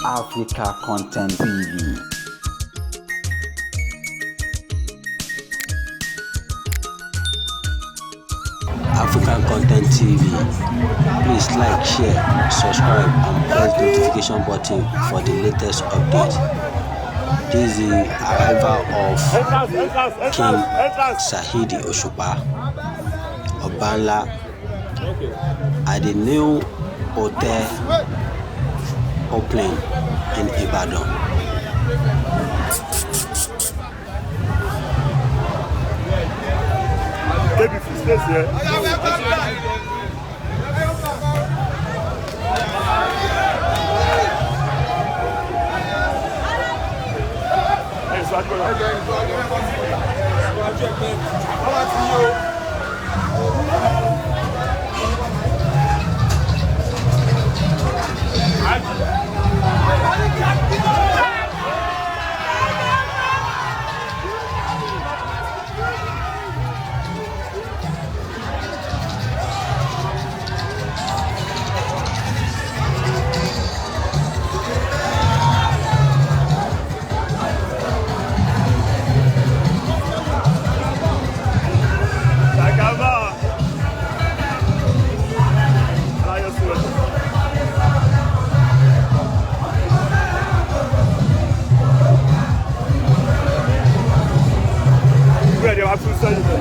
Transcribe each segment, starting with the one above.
Africa Content TV. African Content TV. Please like, share, subscribe, and press the notification button for the latest update. This is the arrival of King Saheed Osupa Obanla at the new hotel opening in Ibadan. Baby, space here. Hey, so I go. Takaba. Alayo Suwede. Where they were tún sẹ́yìn bẹ̀.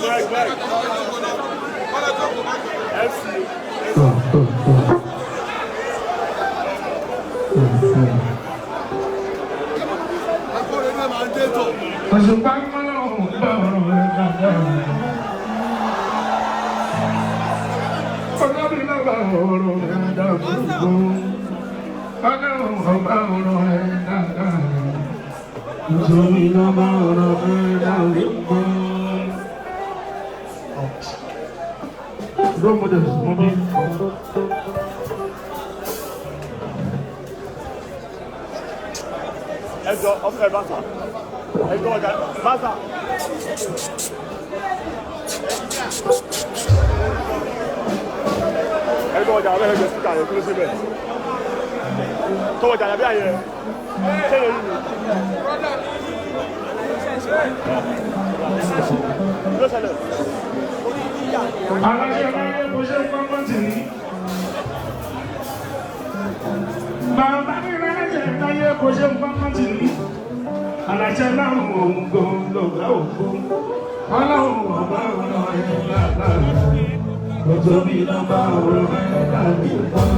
Right, right. FC. Òṣùpá mọ́lọ́hún bọ̀rọ̀ rẹ̀ dáadáa. Olórí lọ́ba ọ̀rọ̀ rẹ̀ dáadáa. Ọlọ́run ọba ọ̀rọ̀ rẹ̀ dáadáa. Olórí lọ́ba ọ̀rọ̀ rẹ̀ dáadáa. Role models, mo bí. Ẹjọ́ ọ̀fẹ́ Bàtà. Ẹjọ́ ọ̀gá Bàtà. Ẹjọ́ ọjà abẹ́rẹ́ gbé síkà yẹn kúrò síbẹ̀. Tọwọ́ jà lábẹ́ àyẹ̀ ṣé lè rí mi? Kí ló ṣẹlẹ̀? Aláṣẹ láyé kò ṣe pamọ́ tì í. Bàbá mi láyé láyé kò ṣe pamọ́ tì í. Aláṣẹ láwọn òǹgò lọ̀gá òǹgò. Ọlọ́run ọba ọ̀rọ̀ ẹ̀ bàbá. Kò tóbi lọ́ba ọ̀rọ̀ ẹ̀ dàbí pọ́n.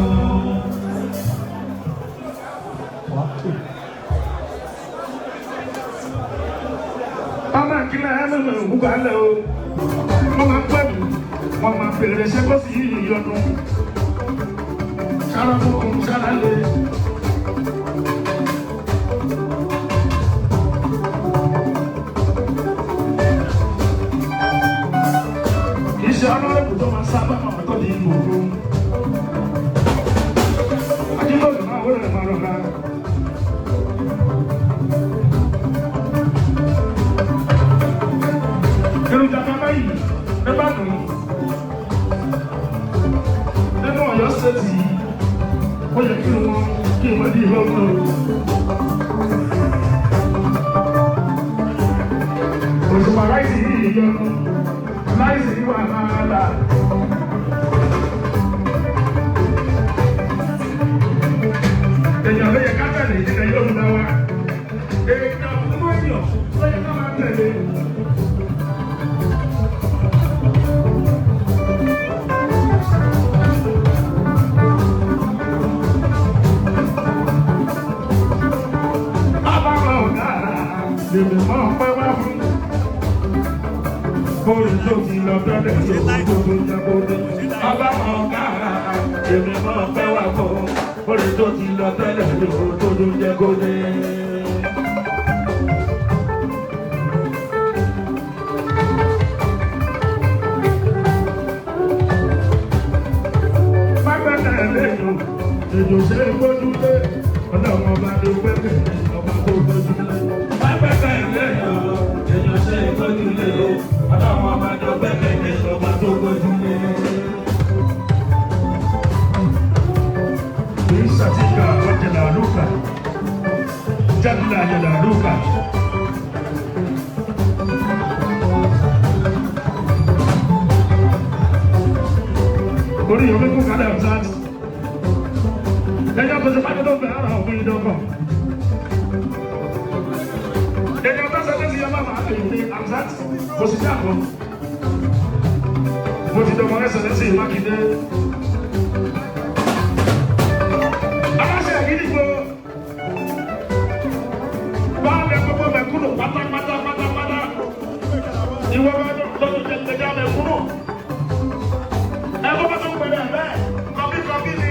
Ọmọ ìkílẹ̀ ẹ̀ mẹ́mẹ́ ògùn o. Wọ́n máa ń pẹ́ mi, wọ́n máa bèrè ṣé kó sì yí ìyọnu. Sára mú òun sára lé. Kì í ṣe ọlọ́run tó máa sábà máa tọ́ di ìlú òru. Ajíbọ̀dù máa wọlé máa rọra. Èròjà bàbá yìí nìbàdàn nínú Ọ̀yọ́ ṣètì yìí ó yẹ kí wọn kí wọn di ìlọ́gbọ̀n o. Òṣùpá láìsí ìyọnu láìsí wàhálà. Èèyàn ló yẹ ká tẹ̀lé ìdílé Yorùbá wa. Èèyàn. èèyàn ló yẹ ká máa tẹ̀lé. Bàbá wa ọ̀gá lèmi mọ́ pẹ́ wá fún. Orin tó ti lọ tẹ́lẹ̀ tó tó tó jẹ́ kó dé. Bàbá wa ọ̀gá lèmi mọ́ pẹ́ wá fún. Orin tó ti lọ tẹ́lẹ̀ tó tó tó jẹ́ kó dé. Bágbẹ́tẹ̀ lẹ́yìn ètò ṣe é gbójúlé. Ọlọ́run ọba ló gbẹ́kẹ̀ ọba tó gbójúlé. Bágbẹ́tẹ̀ lẹ́yìn ètò ṣe é gbójúlé. Ọlọ́run ọba ló gbẹ́kẹ̀ ọba tó gbójúlé. Isatika wajalaluka jalla jalaluka. Orí omi kún kálẹ̀ ọ̀sán. Ẹjọ́ tó ṣe pàdé tó bẹ̀ ara òfin ìdọ́kọ̀. Ẹjọ́ tó ṣe létí ọmọ màá lè ní Amzat kò sí dàpọ̀. Mo ti dọ̀mọ́ ẹsẹ̀ lẹ́sìn Mákindé. Aláṣẹ ìdígbò báàlẹ̀ gbogbo mẹ̀kúnnù pátápátá pátápátá. Ìwọ bá lọ́dún jẹjẹrẹ mẹ̀kúnnù. Ẹ̀kọ́ bá tó ń pẹ̀lú ẹ̀ bẹ́ẹ̀ kọ́bí kọ́bí ni.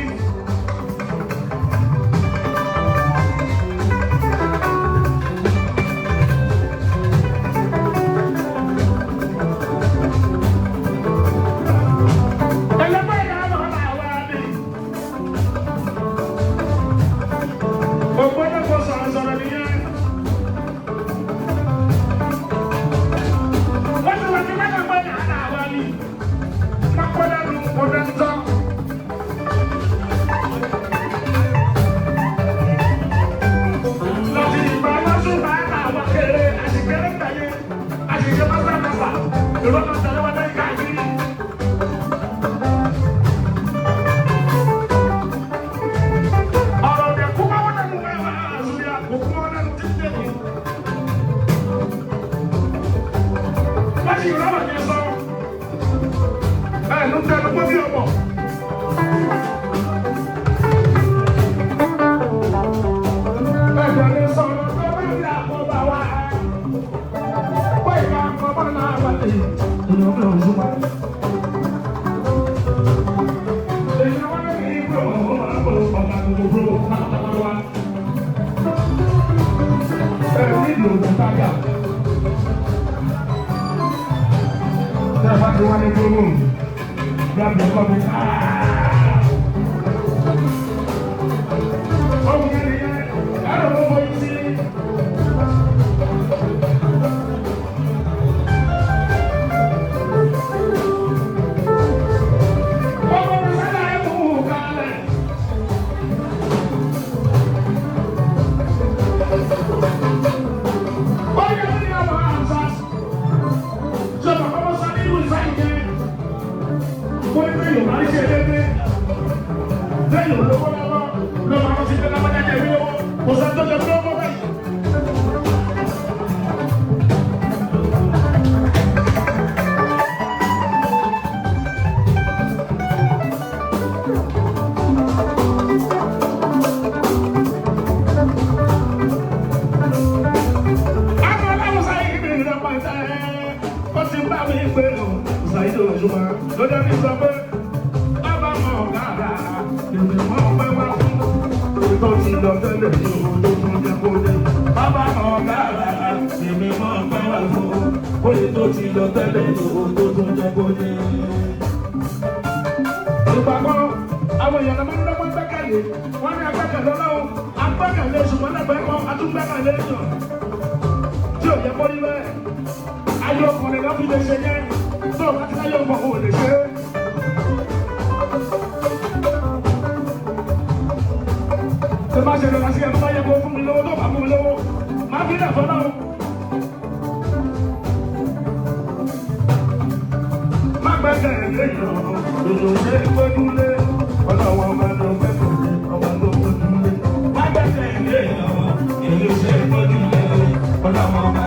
Ẹlẹ́gbẹ́ ìyá lọ́la wa ni. Ògbónàgbò sọ̀rọ̀sọ̀rọ̀ nìyẹn. Wọ́n ti wọ́n ti mẹ́ta pé àná àwa ni. Pápọ́lẹ́nu ọ̀dẹ́ntọ́. Lọ́tì ìgbà lọ́sùn bá àná àwa kéré, àṣìkéré tẹ̀lé, àṣìṣe másámásá, ìrọ́lọ́ tẹ̀lé wọn lẹ́yìn káàkiri. Ọ̀rọ̀ ọ̀dẹ̀ kú bá wọn lẹ́nu mẹ́wàá àzúyà kò kú wọn lẹ́nu títí dé. Wọ́n ti rọ́rọ̀ yẹn sọ. Ẹ ló tẹnu gbọ́ bí ọmọ. Ẹ̀jẹ̀ lè sọ̀rọ̀ tó bá bí àkọ́bá wa. Pé ìka àkọ́bá náà wà lè èèyàn bí òun súnmọ́. Èèyàn wá ní ìgbò ọ̀hún àbò ọ̀gá gbogbo pátápátá wa. Ẹ ní ìlú ògùn táyà. Tẹ́ ẹ bá ti wá ní gbogbo grab your copy. Ohun yẹn nìyẹn, ẹ̀rọ ló mọ yìí sí. Ọmọ mi sábà ẹ̀ mú un kalẹ̀. Ó yẹ kí ni ọmọ àǹsà. Ṣé bàbá wọn sọ nínú ìsáyìí yẹn? Mo ní bẹ́ẹ̀ Yorùbá ṣe déédéé. Bẹ́ẹ̀ Yorùbá lówó lọ́wọ́ ló máa ń fi pé lábájá jẹ mí lówó. Kò sẹ́ni tó jẹ mí lówó báyìí. Àwọn aláwọ̀ sáyé kí ni ìrọ̀pọ̀ ìta ẹ̀ ó ti bá mi pé o ṣàìdó òṣùpá ló dé ní sọ pé bàbá mọ̀ ọ̀gá èmi mọ̀ pé wá fún tó ti lọ tẹ́lẹ̀ ní òun tó tún jẹ́ kó dé. Bàbá mọ̀ ọ̀gá èmi mọ̀ pé wá fún òye tó ti lọ tẹ́lẹ̀ ní òun tó tún jẹ́ kó dé. Ìgbàgbọ́ àwọn èèyàn máa ń dọ́gbọ́n gbẹ́kẹ̀lé wọ́n ní agbẹ́kẹ̀lé ọlọ́run agbẹ́kẹ̀lé ṣùgbọ́n lẹ́gbẹ̀ẹ́ kan atúngbẹ́kẹ̀lé èèyàn tí ò yẹ kó rí bẹ́ẹ̀. Ayé ọkùnrin lọ́ fi lè ṣe yẹn tó o bá ti láyé ọmọ ò lè ṣe é. Tó bá ṣe lọ́la sí ẹ̀ tó bá yẹ kó fún mi lówó tó bá fún mi lówó máa fi lẹ̀ fọ́nà o. Má gbẹ́kẹ̀lé èèyàn èèyàn ṣe é gbójúlé ọlọ́wọ́ ọba ló gbẹ́kẹ̀lé ọba ló gbójúlé. Má gbẹ́kẹ̀lé èèyàn èèyàn ṣe é gbójúlé Ọlọ́run.